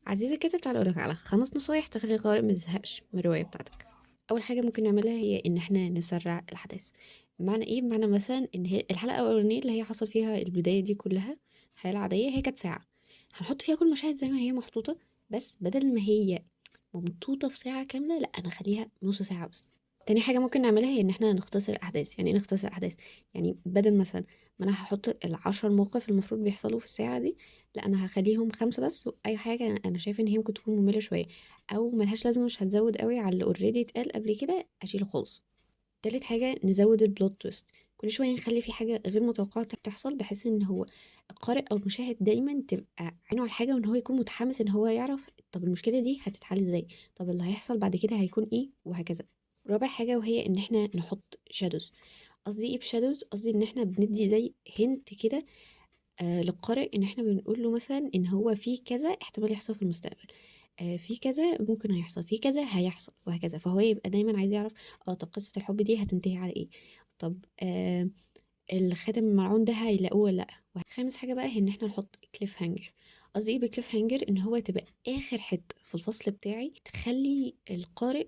عزيزي الكاتب، تعالى أقولك على 5 نصايح تخلي القارئ ما يزهقش من الرواية بتاعتك. أول حاجة ممكن نعملها هي إن إحنا نسرع الأحداث. بمعنى إيه؟ بمعنى مثلا إن هي الحلقة الأولانية اللي هي حصل فيها البداية دي كلها الحياة العادية هي كانت ساعة، هنحط فيها كل المشاهد زي ما هي محطوطة، بس بدل ما هي ممطوطة في ساعة كاملة لأ أنا أخليها نص ساعة بس. تاني حاجة ممكن نعملها هي إن إحنا نختصر الأحداث. يعني إيه نختصر الأحداث؟ يعني بدل مثلا ما أنا هحط ال10 مواقف المفروض بيحصلوا في الساعة دي، لأ أنا هخليهم 5 بس، وأي حاجة أنا شايفة إن هي ممكن تكون مملة شوية أو ملهاش لازمة، مش هتزود قوي على اللي already اتقال قبل كده، أشيله خالص. تالت حاجة نزود ال plot twist، كل شوية نخلي في حاجة غير متوقعة تحصل، بحيث إن هو القارئ أو المشاهد دايما تبقى عينه على الحاجة، وإن هو يكون متحمس إن هو يعرف طب المشكلة دي هتتحل إزاي، طب اللي هيحصل بعد كده هيكون إيه، وهكذا. رابع حاجة وهي إن إحنا نحط shadows. قصدي إيه ب shadows؟ قصدي إن إحنا بندي زي hint كده للقارئ، إن إحنا بنقول له مثلا إن هو في كذا احتمال يحصل في المستقبل، في كذا ممكن هيحصل، في كذا هيحصل، وهكذا. فهو يبقى دايما عايز يعرف طب قصة الحب دي هتنتهي على إيه، طب الخاتم الملعون ده هيلاقوه ولا لأ. خامس حاجة بقى هي إن إحنا نحط cliffhanger. قصدي إيه ب cliffhanger؟ إن هو تبقى آخر حتة في الفصل بتاعي تخلي القارئ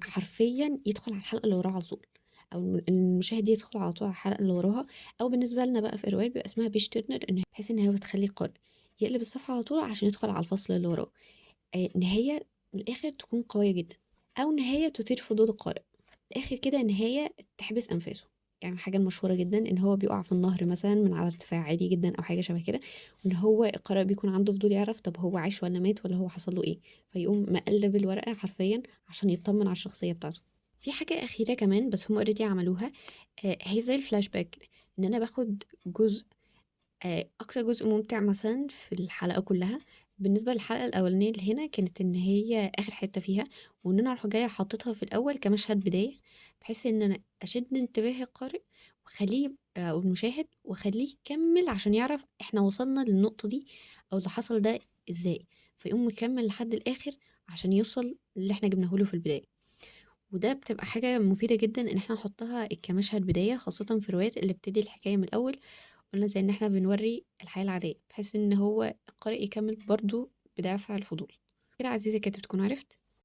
حرفيا يدخل على الحلقة اللي وراها على طول، أو المشاهد يدخل على طول على الحلقة اللي وراها، أو بالنسبة لنا بقى في الروايات بيبقى اسمها page turner، بحيث إن هي بتخلي القارئ يقلب الصفحة على طول عشان يدخل على الفصل اللي وراه. نهاية الآخر تكون قوية جدا، أو نهاية تثير فضول القارئ. الآخر كده نهاية تحبس أنفاسه، الحاجة المشهورة جدا إن هو بيقع في النهر مثلا من على ارتفاع عالي جدا أو حاجة شبه كده، وإن هو القارئ بيكون عنده فضول يعرف طب هو عايش ولا مات ولا هو حصل له إيه، فيقوم مقلب الورقة حرفيا عشان يطمن على الشخصية بتاعته. في حاجة أخيرة كمان بس هم already عملوها، هي زي الفلاش باك، إن أنا باخد أكتر جزء ممتع مثلا في الحلقة كلها. بالنسبة للحلقة الأولانية اللي هنا كانت إن هي آخر حتة فيها، وإن أنا أروح جاية حاططها في الأول كمشهد بداية، بحيث إن أنا أشد انتباه القارئ وأخليه، أو المشاهد، وأخليه يكمل عشان يعرف إحنا وصلنا للنقطة دي أو اللي حصل ده إزاي، فيقوم مكمل لحد الآخر عشان يوصل للي إحنا جبناه له في البداية. وده بتبقى حاجة مفيدة جدا إن إحنا نحطها كمشهد بداية، خاصة في الروايات اللي بتدي الحكاية من الأول، قلنا زي إن إحنا بنوري الحياة العادية، بحيث إن هو القارئ يكمل برضو بدافع الفضول. كده عزيزي الكاتب تكون عرفت